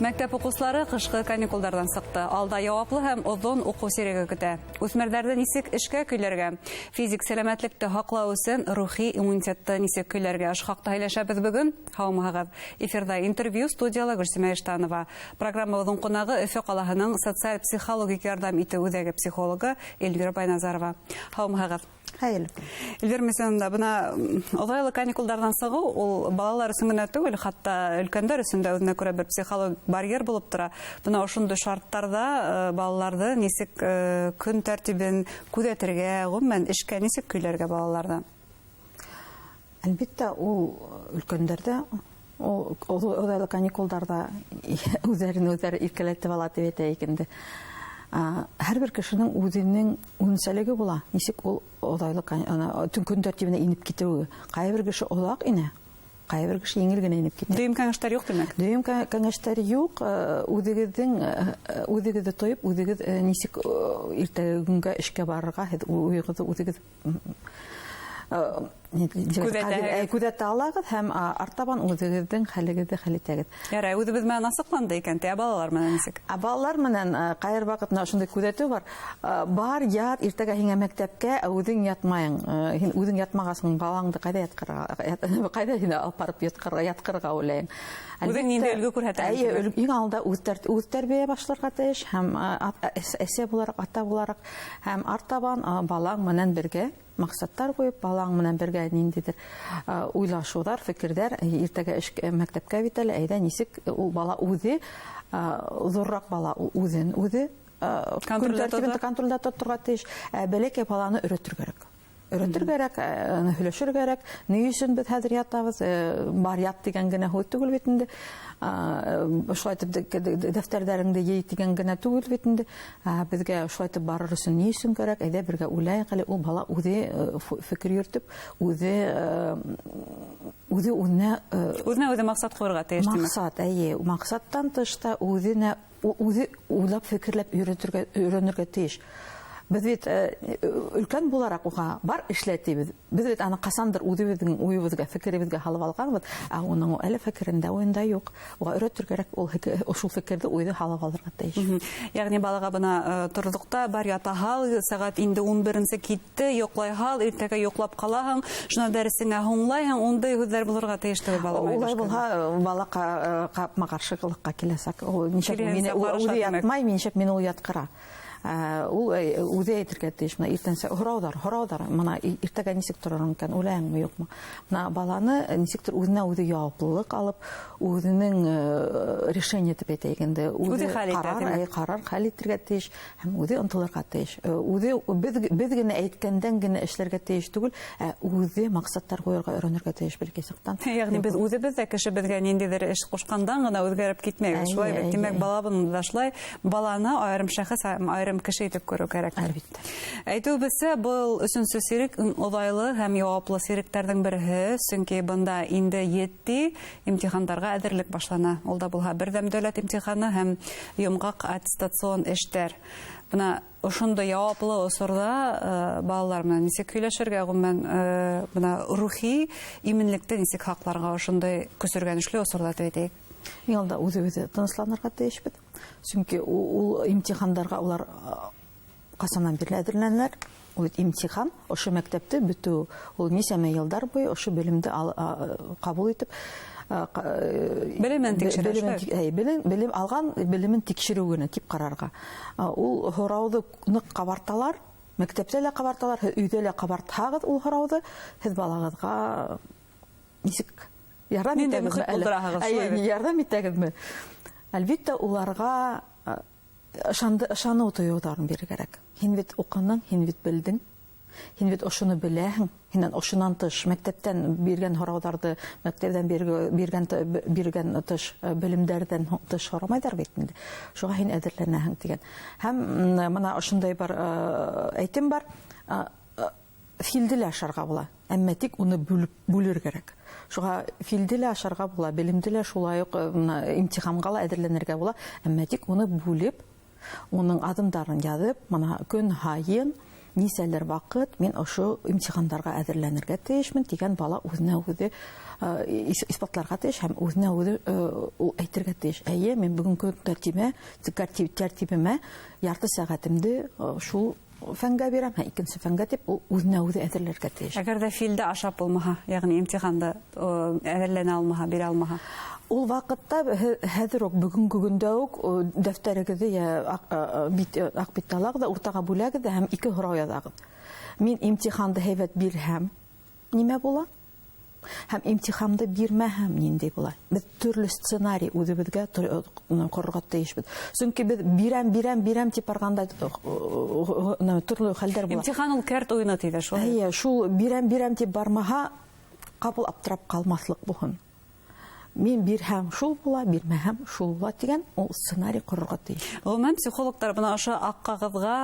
Мәктәп уҡыусылары ҡышҡы каникулдарҙан сыҡты. Алда яуаплы һәм оҙон уҡыу сиреге көтә. Үҫмерҙәрҙе нисек эшкә көйләргә? Физик сәләмәтлекте һаҡлау өсөн рухи иммунитетты нисек көйләргә? Ошо хаҡта һөйләшәбеҙ бөгөн. Һаумыһығыҙ. Эфирҙа интервью, студияла Гөлсимә Иштанова. Программабыҙҙың ҡунағы Өфө ҡалаһының социаль психологик ярҙам итеү үҙәге психологы Эльвира Байназарова. Һаумыһығыҙ. Хәйерле көн. Эльвира Мисановна, бына оҙайлы каникулдарҙан сығыу ул балалар өсөн генә түгел, хатта өлкәндәр өсөн дә үҙенә күрә бер психологик барьер булып тора. Бына ошондай шарттарҙа балаларҙы нисек көн тәртибен күҙәтергә, ғөмүмән эшкә нисек көйләргә балаларҙы? Әлбиттә, ул өлкәндәрҙә ул оҙайлы каникулдарҙа үҙҙәрен үҙҙәре иркәләтеп ала тип әйтәйек инде. Һәр бер кешенең үҙенең үҙенсәлеге була. Нисек ул оҙайлы көн тәртибенә инеп китеүе. Ҡайһы бер кеше оҙаҡ инә, ҡайһы бер кеше еңел генә инеп китә. Дөйөм кәңәштәр юҡ, тимәк? Дөйөм кәңәштәр юҡ. Үҙегеҙҙе тойоп, үҙегеҙ нисек иртәге көнгә эшкә барырға, һеҙ уйығыҙҙы үҙегеҙ күҙәтә алағыҙ һәм артабан үҙегеҙҙең хәлегеҙҙе хәл итәгеҙ. Ярай, үҙебеҙ менән асыҡланды икән, ә балалар менән нисек? Ә балалар менән ҡайһы ваҡыт менә ошондай күҙәтеү бар. Бар ят, иртәгә һиңә мәктәпкә, ә үҙең ятмайың. Һин үҙең ятмағасың, балаңды ҡайҙа ятҡырға, ҡайҙа һине алып барып ятҡырға уйлайың? Үҙең ниндәй өлгө күрһәтәһең? Әйе, иң алда үҙ тәрбиә башларға тейеш һәм әсә булараҡ, ата булараҡ һәм артабан балаң менән бергә маҡсаттар ҡуйып, балаң менән бергә ниндәйҙер уйлашыуҙар, фекерҙәр, иртәгә мәктәпкә бит әле, әйҙә нисек ул бала үҙе, ҙурыраҡ бала ул үҙен үҙе, Контролдә көн тәртибен тоторға. контролдә тоторға тейеш. Бәләкәй баланы өйрәтер кәрәк. Өйрәтер кәрәк, һөйләшер кәрәк. Ни өсөн беҙ хәҙер ятабыҙ? Бар ят тигән генә һүҙ түгел бит инде. Шулай итеп дәфтәрҙәреңде йый тигән генә түгел бит инде. Беҙгә шулай итеп барыр өсөн ни өсөн кәрәк? Әйҙә бергә уйлайыҡ әле. Ул бала үҙе фекер йөрөтөп, үҙе үҙенә Үҙенә үҙе маҡсат ҡуйырға тейеш, тимәк. Маҡсат, эйе, маҡсаттан тыш та үҙе уйлап, фекерләп өйрәнергә тейеш. Беҙ бит өлкән булараҡ уға бар эшлә тибеҙ. Беҙ бит аны ҡасандыр үҙебеҙҙең уйыбыҙға, фекеребеҙгә һалып алғанбыҙ, ә уның әле фекерендә, уйында юҡ. Уға өйрәтер кәрәк, ул шул фекерҙе, уйҙы һалып алырға тейеш. Йәғни балаға бына торҙоҡ та бар ята һал, сәғәт инде ун беренсе китте, йоҡлай һал, иртәгә йоҡлап ҡалаһың, шунан дәресеңә һуңлайһың, ундай һүҙҙәр булырға тейеш түгел бала Улай менән булһа, бала ҡапма-ҡаршылыҡҡа киләсәк. Ул нисек Киреһенсә мине, ул ҡарыша үҙе тимәк. ятмай, нисек мине ул ятҡыра. Ул үҙе әйтергә тейеш, бына иртәнсә һорауҙар, һорауҙар, бына иртәгә нисек торорһоң икән, үләңме, юҡмы? Бына баланы нисектер үҙенә үҙе яуаплылыҡ алып, үҙенең решение тип әйтәйек инде, үҙе Үҙе хәл итә, тимәк. ҡарар хәл итергә тейеш һәм үҙе ынтылырға тейеш. Үҙе беҙ генә әйткәндән генә эшләргә тейеш түгел, ә үҙе маҡсаттар ҡуйырға өйрәнергә тейеш бәләкәй саҡтан. Йәғни беҙ үҙебеҙ ҙә кеше беҙгә ниндәйҙер эш ҡушҡандан ғына үҙгәреп китмәйбеҙ, шулай бит? Тимәк, балабыҙ ҙа шулай, баланы айырым шәхес, айырым кеше итеп күреү кәрәк. Әлбиттә. Әйтеүебеҙсә, был өсөнсө сирек иң оҙайлы һәм яуаплы сиректәрҙең береһе, сөнки бында инде етди имтихандарға әҙерлек башлана. Ул да булһа берҙәм дәүләт имтиханы һәм йомғаҡ аттестацион эштәр. Бына ошондай яуаплы осорҙа балалар менән нисек һөйләшергә, ғөмүмән бына рухи именлекте нисек һаҡларға ошондай көсөргәнешле осорҙа тип әйтәйек? Иң алда үҙебеҙҙе тынысланырға тейешбеҙ. Сөнки ул имтихандарға улар ҡасандан бирле әҙерләнәләр. Ул бит имтихан, ошо мәктәпте бөтөү, ул нисәмә йылдар буйы ошо белемде ҡабул итеп, Белемен тикшерә, шулай? белем алған белемен тикшереү генә тип ҡарарға. Ул һорауҙы ныҡ ҡабарталар, мәктәптә лә ҡабарталар, һеҙ өйҙә лә ҡабартһағыҙ ул һорауҙы, һеҙ балағыҙға нисек ярҙам Ниндәй итәгеҙме мөхит әле? булдыраһығыҙ, Әйе, шулай бит? ярҙам итәгеҙме? Әлбиттә, уларға ышаныу тойоуҙарын бирер кәрәк. Һин бит уҡының, һин бит белдең, һин бит ошоно беләһең, һинән ошонан тыш мәктәптән биргән һорауҙарҙы, мәктәптән биргән тыш белемдәрҙән тыш һорамайҙар бит инде. Шуға һин әҙерләнәһең тигән. Һәм бына ошондай бер әйтем бар. Филде лә ашарға була, әммә тик уны бүлер кәрәк. Шуға филде лә ашарға була, белемде лә шулай уҡ бына имтиханға ла әҙерләнергә була, әммә тик уны бүлеп, уның аҙымдарын яҙып, бына көн һайын Нисәлер ваҡыт мин ошо имтихандарға әҙерләнергә тейешмен тигән бала үҙенә үҙе иҫбатларға тейеш һәм үҙенә үҙе ул әйтергә тейеш. Әйе, мин бөгөнгө тәртибемә ярты сәғәтемде шул фәнгә бирәм, һәм икенсе фәнгә тип ул үҙенә үҙе әҙерләргә тейеш. Әгәр ҙә филде ашап булмаһа, йәғни имтиханды әҙерләнә алмаһа, бирә алмаһа, ул ваҡытта хәҙер үк, бөгөнгө көндә үк дәфтәрегеҙҙе йә аҡ битте алағыҙ ҙа уртаға бүләгеҙ ҙә һәм ике һорау яҙағыҙ. Мин имтиханды һәйбәт бирһәм, нимә була? Һәм имтиханды бирмәһәм, ниндәй була? Беҙ төрлө сценарий үҙебеҙгә ҡорорға тейешбеҙ. Сөнки беҙ бирәм, бирәм, бирәм тип барғанда төрлө хәлдәр була. Имтихан ул кәрт уйыны тиҙәр шул. Эйе, шул бирәм, бирәм тип бармаһа, ҡапыл аптырап ҡалмаҫлыҡ булһын. Мин бирһәм шул була, бирмәһәм шул була тигән ул сценарий ҡорорға тейеш. Ғөмүмән, психологтар бына ошо аҡ ҡағыҙға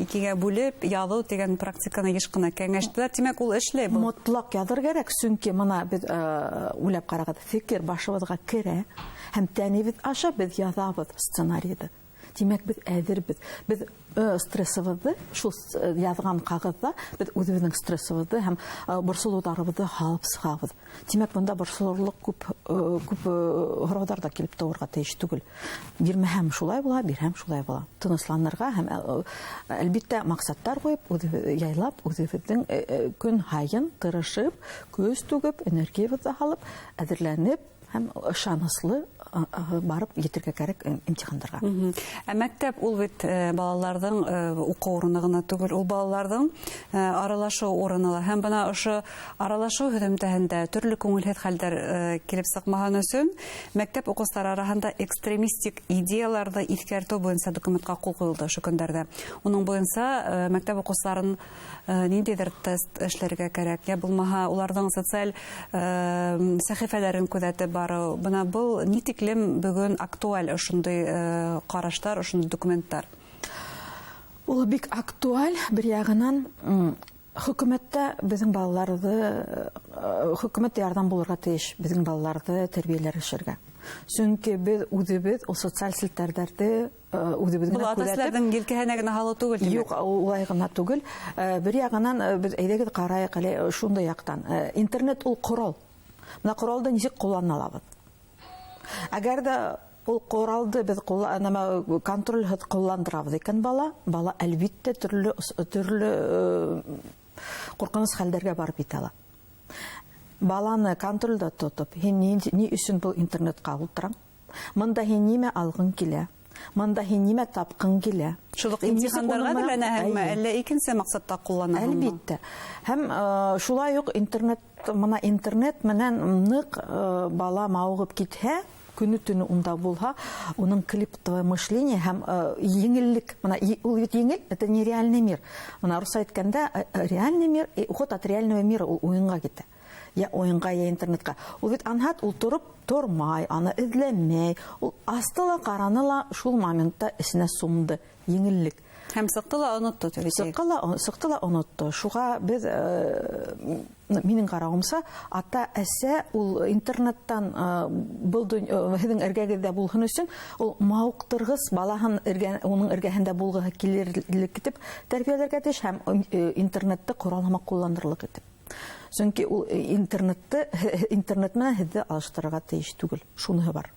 икегә бүлеп яҙыу тигән практиканы йыш ҡына кәңәштеләр. Тимәк, ул эшләй был. Мотлаҡ яҙыр кәрәк, сөнки бына беҙ уйлап ҡарағыҙ, фекер башыбыҙға керә һәм тәнебеҙ аша беҙ яҙабыҙ сценарийҙы. Тимәк, беҙ әҙербеҙ. Беҙ стрессыбыҙҙы шул яҙған ҡағыҙҙа беҙ үҙебеҙҙең стрессыбыҙҙы һәм борсолоуҙарыбыҙҙы һалып сығабыҙ. Тимәк, бында борсолорлоҡ күп һорауҙар ҙа килеп тыуырға тейеш түгел. Бирмәһәм шулай була, бирһәм шулай була. Тынысланырға һәм әлбиттә маҡсаттар ҡуйып, үҙебеҙ яйлап, үҙебеҙҙең көн һайын тырышып, көс түгеп, энергиябыҙҙы һалып, әҙерләнеп һәм ышаныслы барып етергә кәрәк имтихандарға. Ә мәктәп ул бит балаларҙың уҡыу урыны ғына түгел, ул балаларҙың аралашыу урыны ла. Һәм бына ошо аралашыу һөҙөмтәһендә төрлө күңелһеҙ хәлдәр килеп сыҡмаһын өсөн мәктәп уҡыусылары араһында экстремистик идеяларҙы иҫкәртеү буйынса документҡа ҡул ҡуйылды ошо көндәрҙә. Уның буйынса мәктәп уҡыусыларын ниндәйҙер тест эшләргә кәрәк, йә булмаһа уларҙың социаль сәхифәләрен күҙәтеп барыу. Бына был ни тиклем бөгөн актуаль ошондай ҡараштар, ошондай документтар? Ул бик актуаль. Бер яғынан, хөкүмәттә беҙҙең балаларҙы, хөкүмәт ярҙам булырға тейеш беҙҙең балаларҙы тәрбиәләшергә. Сөнки беҙ үҙебеҙ ул социаль селтәрҙәрҙе үҙебеҙ генә Был күҙәтеп ата-әсәләрҙең елкәһенә генә һалыу түгел, тимәк. Юҡ, улай ғына түгел. Бер яғынан, беҙ әйҙәгеҙ ҡарайыҡ әле шундай яҡтан. Интернет ул ҡорал. Бына ҡоралды нисек ҡуллана алабыҙ? Әгәр ҙә ул ҡоралды беҙ контролһыҙ ҡулландырабыҙ икән, бала әлбиттә төрлө ҡурҡыныс хәлдәргә барып етә ала. Баланы контролдә тотоп, һин ни өсөн был интернетҡа ултыраң? Мында һин нимә алғың килә? Мында һин нимә тапҡың килә? Шул уҡ Һин нисек имтихандарға уны менән әҙерләнәһеңме, Әйе. әллә икенсе маҡсатта ҡулланаһыңмы? Әлбиттә. Һәм шулай уҡ интернет, мына интернет менән ныҡ бала мауығып китһә, көнө-төнө унда булһа, уның клиптовое мышление һәм еңеллек, мына ул бит еңел, это нереальный мир. Мына русса әйткәндә реальный мир, и уход от реального мира ул уйынға китә. Я уйынға, я интернетҡа. Ул бит анһат ултырып тормай, аны эҙләмәй. Ул асты ла, ҡараны ла шул моментта эсенә сумды. Еңеллек. Һәм сыҡты ла онотто, тип әйтәйек. Сыҡты ла онотто. Шуға беҙ, минең ҡарауымса, ата-әсә ул интернеттан был һеҙҙең эргәгеҙҙә булһын өсөн ул мауыҡтырғыс балаһын уның эргәһендә булғыһы килерлек итеп тәрбиәләргә тейеш һәм интернетты ҡорал һымаҡ ҡулланырлыҡ итеп. Сөнки ул интернет менән һеҙҙе алыштырырға тейеш түгел. Шуныһы бар.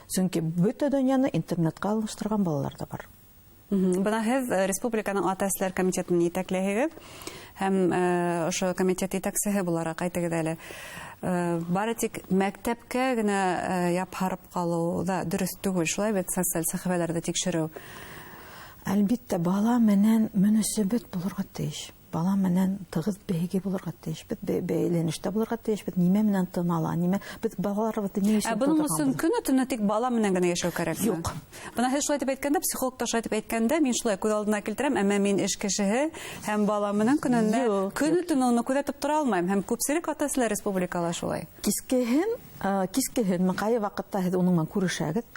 Сөнки бөтә донъяны интернетҡа алыштырған балалар ҙа бар. Бына һеҙ республиканың ата-әсәләр комитетын етәкләйһегеҙ һәм ошо комитет етәксеһе булараҡ әйтегеҙ әле. Бары тик мәктәпкә генә япһарып ҡалыу ҙа дөрөҫ түгел, шулай бит, социаль сәхифәләрҙе тикшереү. Әлбиттә, бала менән мөнәсәбәт булырға тейеш. Бала менән тығыҙ бәйге булырға тейеш, беҙ бәйләнештә булырға тейеш, беҙ нимә менән тын ала, нимә, беҙ балаларыбыҙҙы ни өсөн Ә бының тудырғанбыҙ? өсөн көнө-төнө тик бала менән генә йәшәү кәрәкме? Юҡ. Бына һеҙ шулай тип әйткәндә, психологтар шулай тип әйткәндә, мин шулай күҙ алдына килтерәм, әммә мин эш кешеһе һәм бала менән көнөнә Юҡ, юҡ. көнө-төнө уны күҙәтеп тора алмайым, һәм күпселек ата-әсәләр республикала шулай. Кискеһен, ҡайһы ваҡытта һеҙ уның менән күрешәгеҙ,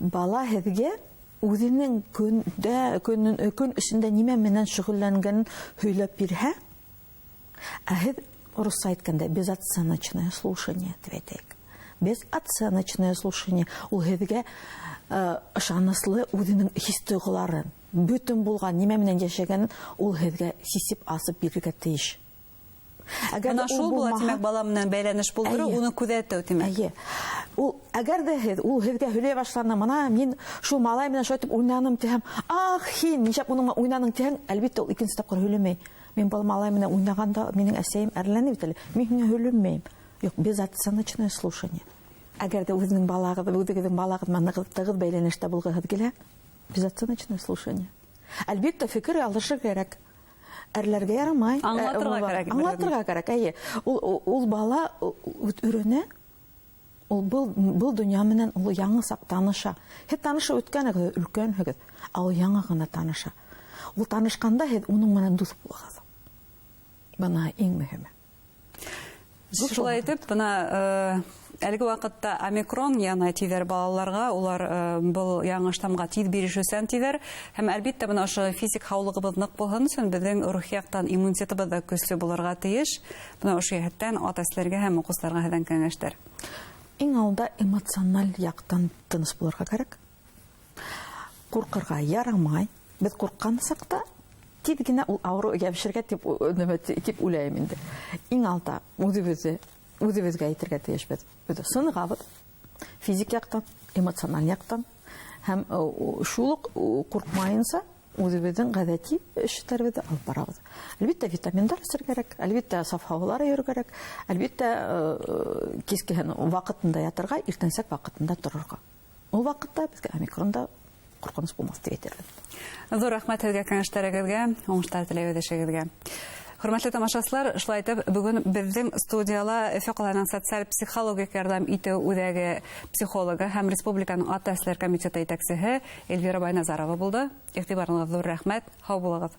бала һеҙгә үҙенең көн эсендә нимә менән шөғөлләнгәнен һөйләп бирһә, ә һеҙ русса әйткәндә безоценочное слушание тип әйтәйек. Безоценочное слушание. Ул һеҙгә ышаныслы үҙенең хис-тойғоларын, бөтөн булған нимә менән йәшәгәнен ул һеҙгә сисеп асып бирергә тейеш. Әгәр дә шул була, тимәк, бала менән бәйләнеш булдырыу, уны күҙәтеү, тимәк. Эйе. Ул әгәр ҙә һеҙ, ул һеҙгә һөйләй башланы, мына мин шул малай менән шулай итеп уйнаным тиһәм, ах, һин нисәп уның менән уйнаның тиһәң, әлбиттә, ул икенсе тапҡыр һөйләмәй. Мин был малай менән уйнағанда минең әсәйем әрләне бит әле. Мин һиңә һөйләмәйем. Юҡ, безоценочное слушание. Әгәр ҙә үҙенең балағыҙ, үҙегеҙҙең балағыҙ менән нығыҙ тығыҙ бәйләнештә булғыһыҙ килһә, безоценочное слушание. Әлбиттә, фекер алышыр кәрәк. Әрләргә ярамай. Аңлатырға кәрәк. Аңлатырға кәрәк, әйе. Ул бала өйрәнә. Ул был донъя менән ул яңы саҡ таныша. Һеҙ танышып үткәнегеҙ, өлкәнһегеҙ, ә ул яңы ғына таныша. Ул танышҡанда һеҙ уның менән дуҫ булығыҙ. Бына иң мөһиме. Шулай итеп, бына әлеге ваҡытта омикрон яна тиҙәр балаларға, улар был яңы штаммға тиҙ бирешеүсән тиҙәр. Һәм әлбиттә бына ошо физик һаулығыбыҙ ныҡ булһын өсөн беҙҙең рухи яҡтан иммунитетыбыҙ ҙа көслө булырға тейеш. Бына ошо йәһәттән ата-әсәләргә һәм уҡыусыларға һеҙҙән кәңәштәр. Иң алда эмоциональ яҡтан тыныс булырға кәрәк. Ҡурҡырға ярамай. Беҙ ҡурҡҡан саҡта тиҙ генә ул ауырыу йәбешергә тип уйлайым инде. Иң алда үҙебеҙгә әйтергә тейешбеҙ. Беҙ сынығабыҙ физик яҡтан, эмоциональ яҡтан һәм шул уҡ ҡурҡмайынса үҙебеҙҙең ғәҙәти эштәребеҙҙе алып барабыҙ. Әлбиттә, витаминдар эсергә кәрәк, әлбиттә, саф һауалар йөрөр кәрәк, әлбиттә, кискеһен ваҡытында ятырға, иртәнсәк ваҡытында торорға. Ул ваҡытта беҙгә омикронда ҡурҡыныс булмаҫ тип әйтербеҙ. Ҙур рәхмәт һеҙгә кәңәштәрегеҙгә, уңыштар теләйбеҙ эшегеҙгә. Хөрмәтле тамашасылар, шулай итеп, бөгөн беҙҙең студияла Өфө ҡалаһының социаль психологик ярҙам итеү үҙәге психологы һәм республиканың ата-әсәләр комитеты етәксеһе Эльвира Байназарова булды. Иғтибарығыҙға ҙур рәхмәт. Һау булығыҙ.